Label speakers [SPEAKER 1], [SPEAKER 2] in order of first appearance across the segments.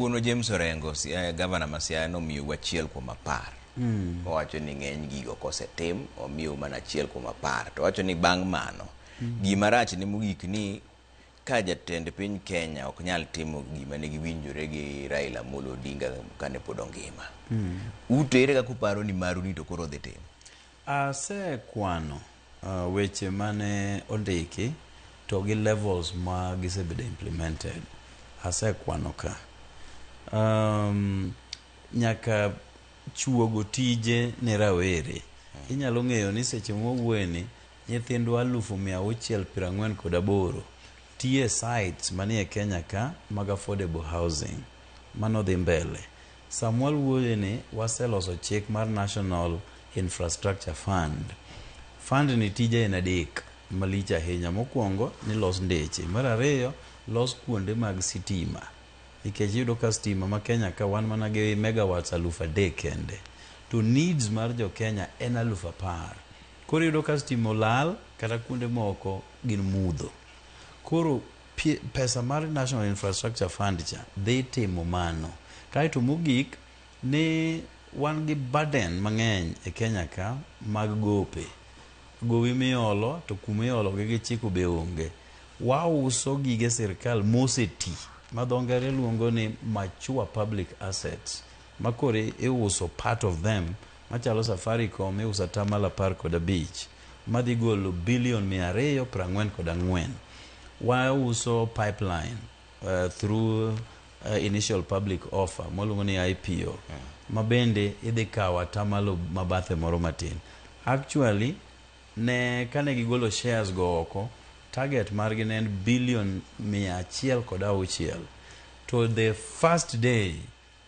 [SPEAKER 1] Wuono James Orengo, gavana ma Siaya, nomiyou 1/10. Owacho ni ng'eny gigo kosetim, omiyou mana 1/10. To owacho ni bang' mano, gima rach ne mogik ni ka jatend piny Kenya ok nyal timo gima ne giwinjore gi Raila Amolo Odinga kane pod ongima. Ute ere kaka uparo ni maru ni to koro dhi timo?
[SPEAKER 2] Asekwano weche mane ondiki to gi levels ma gisebedo implemented. Asekwano ka. Nyaka chuogo tije ne rawere. Inyalo ng'eyo ni seche mwawuoye ni nyithindwa 648,000 tiye sites manie Kenya ka mag affordable housing. Mano dhi mbele. Samwa wuoye ni waseloso chik mar National Infrastructure Fund. Fund ni tije en adek malich ahinya. Mokwongo ni los ndeche. Mar ariyo, los kuonde mag sitima. Nikech iyudo ka stima ma Kenya ka wan mana gi megawatts 3000 kende. To needs mar jo Kenya en 10,000. Koro iyudo ka stima olal kata kuonde moko gin mudho. Koro pesa mar National Infrastructure Fund cha dhi timo mano. Kaeto mogik ni wan gi burden mang'eny e Kenya ka mag gope. Gowi miolo to kuma iolo gi gichiko be onge. Wauso gige sirkal moseti ma dho ngere luongo ni mature public assets ma koro iuso part of them machalo Safaricom iuso 15% madhi golo bilion 244. Wauso pipeline through initial public offer mwaluongo ni IPO ma bende idhi kawo atamalo mabathe moro matin. Actually ne kane gigolo shares go oko, target margi ne en bilion 106, to the first day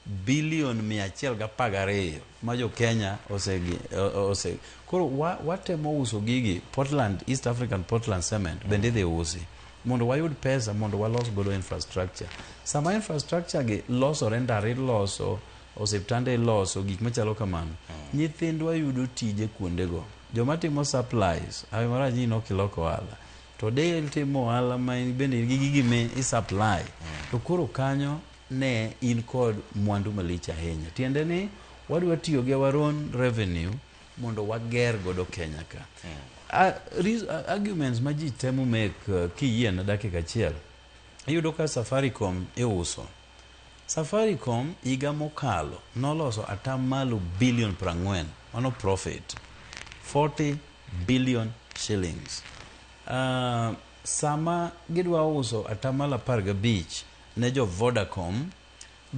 [SPEAKER 2] bilion 112 ma jo Kenya osegi ose. Koro watemo uso gigi. Portland, East African Portland Cement bende idhi usi mondo wayud pesa mondo walos godo infrastructure. Sama infrastructure gi losore, ndara iloso, osiptande iloso, gik machalo kamano, nyithindwa yudo tije kuondego. Joma timo supplies awe marach ni nok iloko ohala to de timo ohala ma in bende in gi gigi mi i supply to koro kanyo ne in kod mwandu malich ahinya. Tiende ni wadwa tiyo gi our own revenue mondo wager godo Kenya ka. Arguments ma ji temo make, kiyie na dakika achiel, iyudo ka Safaricom iuso. Safaricom higa mokalo noloso atamalo bilion 40, mano profit 40 billion shillings. Sama gidwa uso atamalo 15 ne jo Vodacom,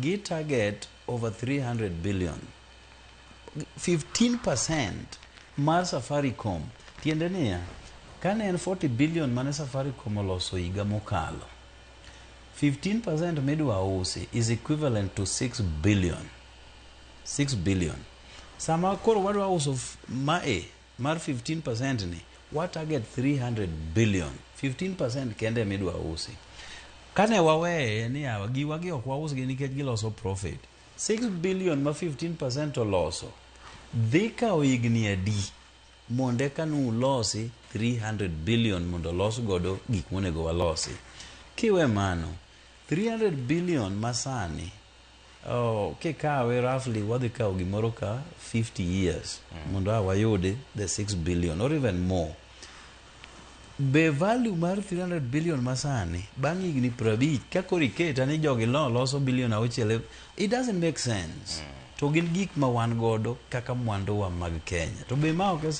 [SPEAKER 2] gi target over 300 billion. 15% mar Safaricom, tiende niya, kane en 40 billion mane Safaricom oloso higa mokalo, 15% midwa usi is equivalent to 6 billion. 6 billion. Sama koro wadwa uso mae mar 15% ni, wa target 300 billion. 15% kende midwa usi. Kane waweye ni yawa giwa gi ok wausgi nikech giloso profit, 6 billion ma 15% oloso dhi kawo higni adi mondo eka nulosi 300 billion mondo olos godo gik monego walosi? Kiwe mano 300 billion masani, oh, kikawe roughly wadhi kawo gimoro ka 50 years mondo a wayudi the 6 billion or even more. Be value mar 300 billion masani bang' higni 50 ka koro iketa ni jogi lo loso bilion 6, it doesn't make sense. To gin gik ma wan godo kaka mwanduwa mag Kenya. To be ma ok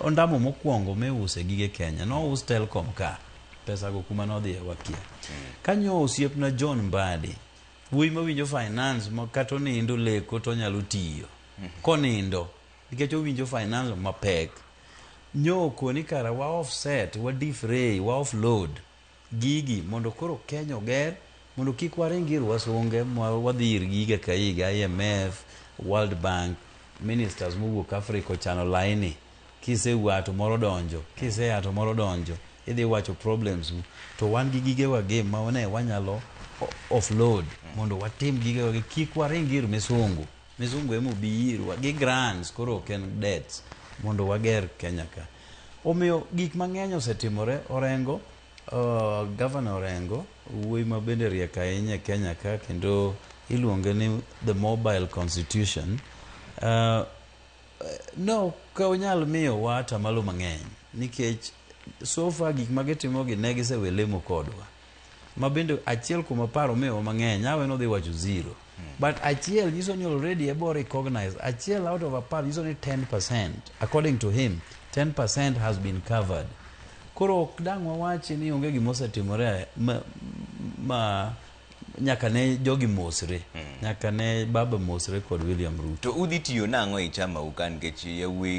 [SPEAKER 2] ondamo mokwongo miuse gige Kenya. Nous Telcom ka pesago kuma nodhiye wakia. Kanyo osiepna John Mbadi, wuoyi mawinjo finance ma kata onindo leko to onyalo tiyo konindo nikech owinjo finance mapek, nyo okoni kara wa offset, wa defray, wa offload gigi mondo koro Kenya oger, mondo kik waring ir wasunge ma wadhi irgi higa ka higa, IMF, World Bank. Ministers mowuok Africa ochano laini, kisewuok to moro donjo, kisea to moro donjo, idhi wacho problems u to wan gi gigewa gi ma ne wanyalo offload mondo watim gigewa gi, kik waring ir misungu. Misungu ema obi irwa gi grants, koro ok en debts, mondo wager Kenya ka. Omiyo gik mang'eny osetimore. Orengo Governor Orengo, wuoyi ma bende riek ahinya e Kenya ka kendo iluonge ni the mobile constitution. No ok onyal miyowa atamalo mang'eny nikech so far gik ma gitimogi ne gisewe lemo kodwa ma bende 1 kuom 10 omiyowa mang'eny awe nodhi wacho zero but achiel nyiso ni already ebo recognize achiel out of 10 nyiso ni 10% according to him 10% has been covered. Koro ok dang' wawachi ni onge gima osetimore ma nyaka ne jogi mosre, nyaka ne baba mosre kod William Ruto.
[SPEAKER 1] To udhi tiyo nang'o e chamau ka nikech yawuoyi